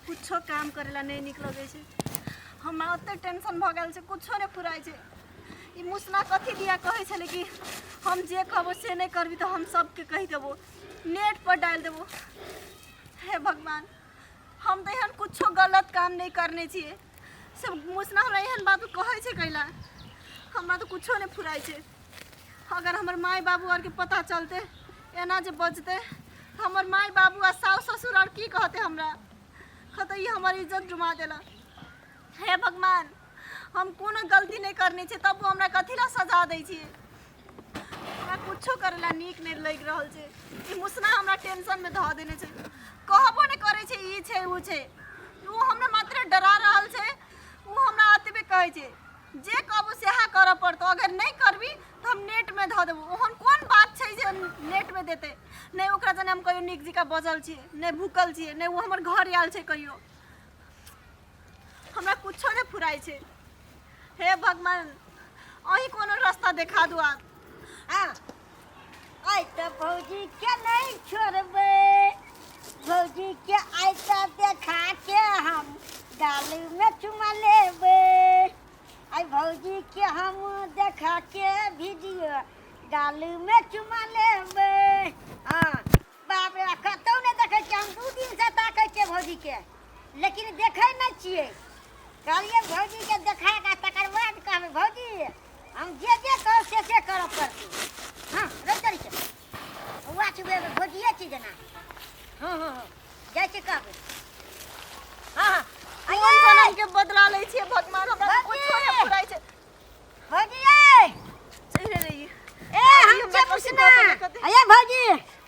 कुछो काम करेला नहि नीक लगै छै। हमरा ओते टेंशन भऽ गेल छै, कुछो नहि फुराइ छै। ई मुसना कथी दिया कहै छलै कि हम जे कहबो से नहि करबी तऽ हम सबके कहि देबो, नेट पर डालि देबो। हे भगवान, हम तऽ एहन कुछो गलत काम नहि करने छियै, से मुसना हमरा एहन बात कहै छै कैला? हमरा तऽ कुछो नहि फुराइ छै। अगर हमर माय बाबू आरके पता चलतै, एना जे बजतै, तऽ हमर माय बाबू आ साउस ससुर आर की कहतै हमरा? कहतै ई हमर इज्जत डुमा देलक। हे भगवान, हम कोनो गलती नहि करने छियै, तबो हमरा कथी लए सजा दै छियै? हमरा कुछो करै लए नीक नहि लागि रहल छै। ई मुसना हमरा टेंशनमे धऽ देने छै। कहबो नहि करै छै ई छै ओ छै, ओ हमरा मात्र डरा रहल छै। ओ हमरा एतबे कहै छै, जे कहबो सएह करऽ पड़तौ, अगर नहि करबी तऽ हम नेटमे धऽ देबो। ओहन कोन बात छै जे नेटमे देतै? नहि ओकरा जने हम कहियो नीक जकाँ बजल छियै, नहि भूकल छियै, नहि ओ हमर घर आयल छै कहियो। हमरा कुछो नहि फुराइ छै। हे भगवान, अहीं कोनो रास्ता देखा दू आब। हाँ, आइ तऽ भौजी के नहीं छोड़बै, भौजी के आइ तऽ देखा के हम गाल में चुमा लेबै। आइ भौजी के हम देखा के वीडियो गाल में चुमा लेबै। हाँ बाप रे, कतौ नहि देखै छियै। हम 2 दिन से ताकै छियै भौजी के, लेकिन देखै नहि छियै। कहलियै भौजी के देखा के तकर बाद कहबै, भौजी हम जे जे कहब से से करऽ पड़तै। हाँ रहि चल के बौआ छुबे भौजिए छी जेना। हाँ हाँ हाँ, जाइ छी कहबै। हाँ हाँ, कोन जनम के बदला लै छियै भगवान? हमरा कुछो नहि फुराइ छै। भौजी यै, चलि रही। ए हम हमरा छै कथी मुसना। भऽ गेलै, कथी? अये भौजी,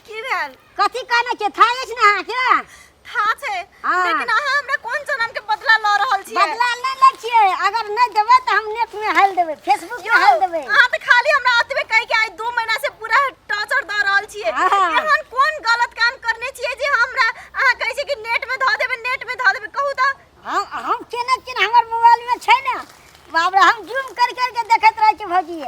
की भेल? कथी कहने छै? था अछि ने अहाँके? था छै। हाँ। लेकिन अहाँ हमरा कोन जनम के बदला लऽ रहल छियै? बदला नहि लै छियै। अगर नहि देबै तऽ हम नेट में हाल देबै, फेसबुक में हाल देबै। अहाँ तऽ खाली हमरा एतबे कहि के आइ 2 महीना से पूरा टॉर्चर दऽ रहल छियै। हाँ। एहन कोन गलत काम करने छियै जे हमरा अहाँ कहै छियै कि नेट में धऽ देबै, नेट में धऽ देबै? कहू तऽ। हम केने छियै, हमर मोबाइल में छै ने। बाप रे, हम जूम कर कर के देखैत रहै छी भौजी।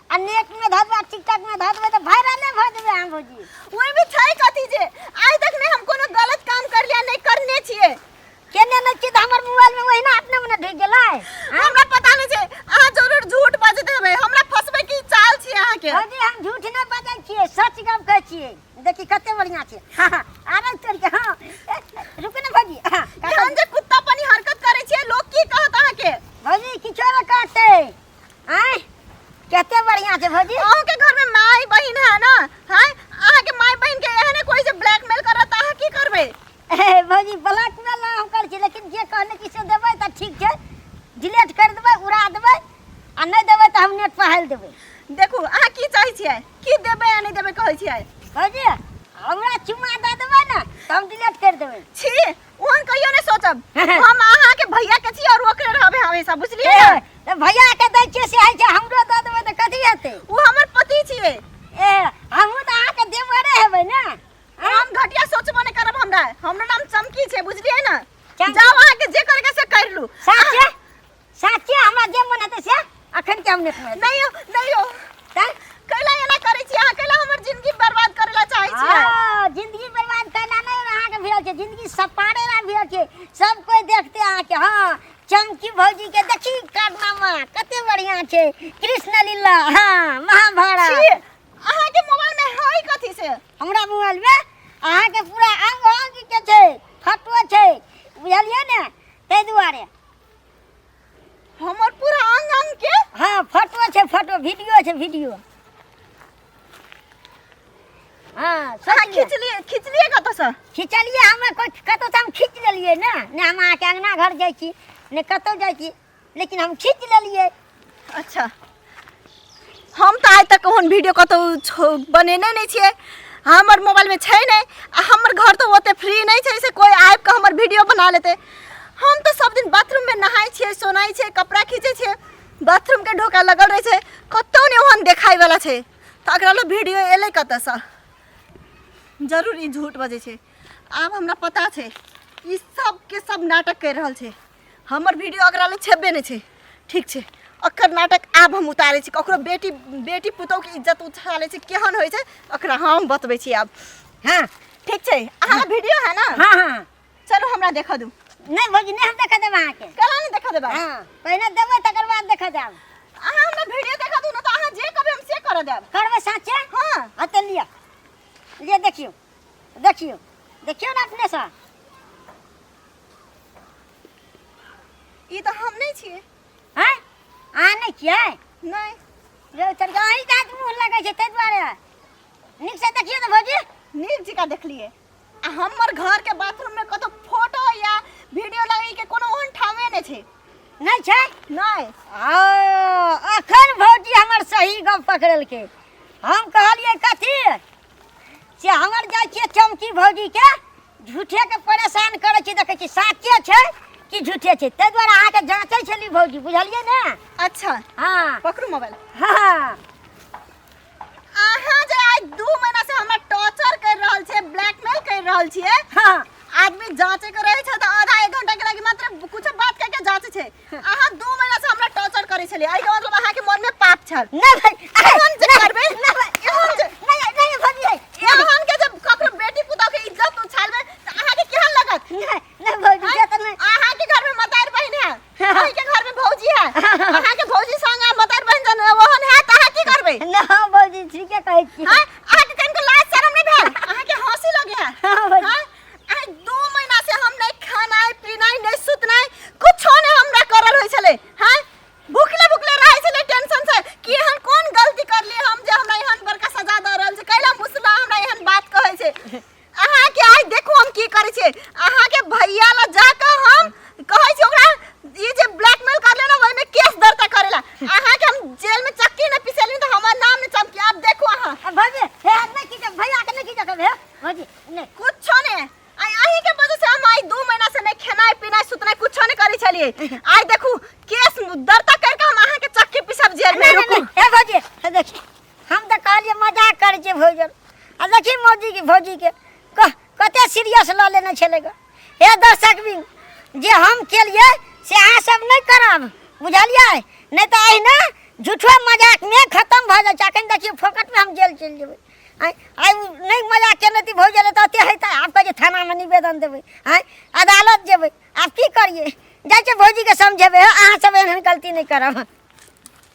आ नेट में धऽ देबै, टिकटॉक में धऽ देबै तऽ वायरले भऽ जेबै अहाँ भौजी। ओहिमे छै कथी जे आइ तक नहि हम कोनो गलत काम करलियै, नहि करने छियै? केने नहि छियै तऽ हमर मोबाइल में ओहिना अपने मने ढुकि गेलै। हमरा पता नहि छै, अहाँ जरूर झूठ बजैत हेबै। हमरा फंसबै की चाल छियै अहाँके? भौजी, हम झूठ नहि बजै छियै, सच गप कहै छियै। देखी कते बढ़िया छै। हाँ हाँ, आराम कर के। हाँ रुक ने भौजी। हाँ, एहन जे कुत्ता पानी हरकत करै छियै, लोक की कहत अहाँके? भौजी किछो ने कहतै। आँय कते बढ़िया छै भौजी। अहूँके घर में माय बहिन है ना? हाँ, अहाँके माय बहिन के एहने कोई जे ब्लैकमेल करत, अहाँ की करबै? ए भौजी, ब्लैकमेल ना हम करै छी, लेकिन जे कहने छी से देबै तऽ ठीक छै, डिलीट कर देबै, उड़ा देबै। आ नहि देबै तऽ हम नेट पर हालि देबै। देखू, अहाँ की चाहै छियै? की देबै आ नहि देबै कहै छियै? भौजी, हमरा चुमा दऽ देबै ने तऽ हम डिलीट कर देबै। छी, ओहन कहियो नहि सोचब। हम अहाँके भैया के छी और ओकरे रहबै हमेशा, बुझलियै ने? तऽ भैया के दै छियै से होइ छै, हमरो दऽ देबै तऽ कथी हेतै? ओ हमर पति छियै। ए हमहूँ तऽ अहाँके देवरे हेबै ने। हम घटिया सोचबो नहि करब। हमरा हमरो नाम चमकी छै, बुझलियै ने? जाओ, अहाँके जे करे के से कर लू। साचे साचे, हमरा जे मन हेतै से अखन के हम नेट में। नहीं हो, नहीं हो। तऽ कैला एना करै छी अहाँ? कैला हमर जिंदगी बर्बाद करे ला चाहै छी? हाँ, जिंदगी बर्बाद करना नहीं अहाँके भिड़ल छै, जिंदगी सपारे ला भिड़ल छै। सब कोई देखते अहाँके। हाँ, चमकी भौजी के देखी कारनामा कते बढ़िया छै, कृष्ण लीला, हाँ महाभारत। छी, अहाँके मोबाइल में है कथी से? हमरा मोबाइल में अहाँके पूरा अंग अंग के छै, फोटो छै, बुझलियै ने? ताहि दुआरे। हमर पूरा अंग अंग के? हाँ, फोटो छै, फोटो वीडियो छै, वीडियो। हाँ, अहाँ खिचलिए, खिचलिए कतऽसँ? खिचलिए हमरा कोई कतौ से, हम खींच लेलिए ने। ने हम अहाँके अंगना घर जाइ छी, ने कतौ जाइ छी, लेकिन हम खींच लेलिए। अच्छा, हम तऽ आइ तक ओहन वीडियो कतौ बनेने नहि छियै। हमर मोबाइलमे छै नहि, आ हमर घर तऽ ओते फ्री नहि छै से कोइ आबि कऽ हमर वीडियो बना लेतै। हम तऽ सब दिन बाथरूममे नहाइ छियै, सोनाइ छियै, कपड़ा खींचै छियै, बाथरूमके ढोका लगल रहै छै, कतौ नहि ओहन देखाइवला छै। तऽ एकरा लग वीडियो एलै कतऽसँ? जरूर ई झूठ बजै छै। आब हमरा पता छै, ई सबके सब नाटक करि रहल छै। हमर वीडियो अगरा लग छेबे नहि छै। ठीक छै, ओकर नाटक आब हम उतारै छी। ककरो बेटी बेटी पुतोहके इज्जत उछालै छै, केहन होइ छै ओकरा हम बतबै छी आब। हाँ ठीक छै, अहाँ वीडियो है ना? हाँ हाँ। चलो, हमरा हमरा देखऽ दू। नहि भौजी, नहि हम देखऽ देब अहाँके। केना नहि देखऽ देबै? हँ, पहिने देबै तकर बाद देखऽ देब। अहाँ हमरा वीडियो देखा दू ने तऽ अहाँ जे कहबै हम से करऽ देब। करबै साँचे? हँ। हँ तऽ लिअ, लिअ, देखियौ, देखियौ, देखियौ ने अपनेसँ। ई तऽ हम नहि छियै। हँ, अहाँ नहि छियै? नहि। यौ तनिका अहीँके हाथ मुँह लगै छै ताहि दुआरे। नीकसँ देखियौ तऽ भौजी। नीक जकाँ देखलियै। आ हमर घर के बाथरूम में कतौ फोटो या वीडियो लगे के कोनो ओहन ठामे नहि छै। नहि छै? नहि। आ अखन भौजी हमर सही गप पकड़लकै। हम कहलियै कथी से हमर जाइ छियै चमकी भौजी के झूठे के परेशान करै छी, देखै छी साचे छै कि झूठे छै, ताहि दुआरे अहाँके जाँचै छली भौजी, बुझलियै ने? अच्छा। हँ। पकड़ू मोबाइल। हँ। अहाँ जे आइ 2 महीना से हमरा टॉर्चर कर रहल छियै, ब्लैकमेल कर रहल छियै। हँ। आदमी जांचे के रहे छै तऽ आधा एक घंटा के लागी मात्र कुछ बात करके जांचे छै। अहाँ 2 महीना से हमरा टॉर्चर करै छलियै, एहि के मतलब अहाँ के मन में पाप छल। नहि भाई, एहन जे करबै, नहि भाई, एहन जे नहि, नहि भौजी, एहन के जब ककरो बेटी पुतोह के इज्जत उछालबै तऽ अहाँ के केहन लगत? नहि, नहि भौजी, से तऽ नहि। अहाँ के घर में मतार बहिन है, अहाँ के घर में भौजी है, अहाँ के भौजी संग आ मतार बहिन जन ओहन है तऽ अहाँ की करबै? नहि भौजी, ठीके कहै छी। हाँ, अहाँ के कनिको लाज शरम नहीं भेल? अहाँ के हंसी लगे है? हाँ, भौजी। हाँ? आइ 2 महीना से हम नहीं खानाइ पीनाइ, नहीं सुतनाइ, कुछो नहीं हमरा करल होइ छलै। हाँ, भुखले भुखले रहै छलै टेंशन से कि एहन कोन गलती करलियै हम जे हमरा एहन बड़का सजा दऽ रहल छै, कैला मुसला हमरा एहन बात कहै छै। अहाँ के आइ देखू हम की करै छियै। अहाँ के भैया लग जाकऽ हम कहै छी ओकरा ई जे ब्लैकमेल करले ने ओहिमे केस दर्ता करेला। अहाँ के हम जेल में चक्की नहि पिसेली तऽ हमर नाम नहि चमकी। आब देखू अहाँ। आ भौजी, हे नहि की भैया के नहि की हे भौजी, नहि कुछो नहि। आइ अहीं के वजह से हम आइ 2 महीना से नहि खेनाइ पिनाइ सुतनाइ कुछो नहि करै छलियै। आइ देखू केस दर्ता करके हम अहाँ के चक्की पिसब जेल में। नहि, रुकू। नहि, हे भौजी, हे देखी, हम तऽ कहलियै मजाक करै छियै भौजन, आ देखी मौजी के भौजी के कते सीरियस लऽ लेने छलै ग। हे दर्शक बिन, जे हम केलियै से अहाँ सब नहि करब, बुझलियै? नहि तऽ अहिना झूठो मजाकमे खतम भऽ जाइ छै। अखन देखियौ फोकटमे हम जेल चलि जेबै। आँय, आइ ओ नहि मजाक केने तऽ भौजन तऽ ओते हेतै। आब कहै छै थानामे निवेदन देबै, आँय अदालत जेबै, आब की करियै? जाइ छियै भौजीके समझेबै। अहाँ सब एहन गलती नहि करब।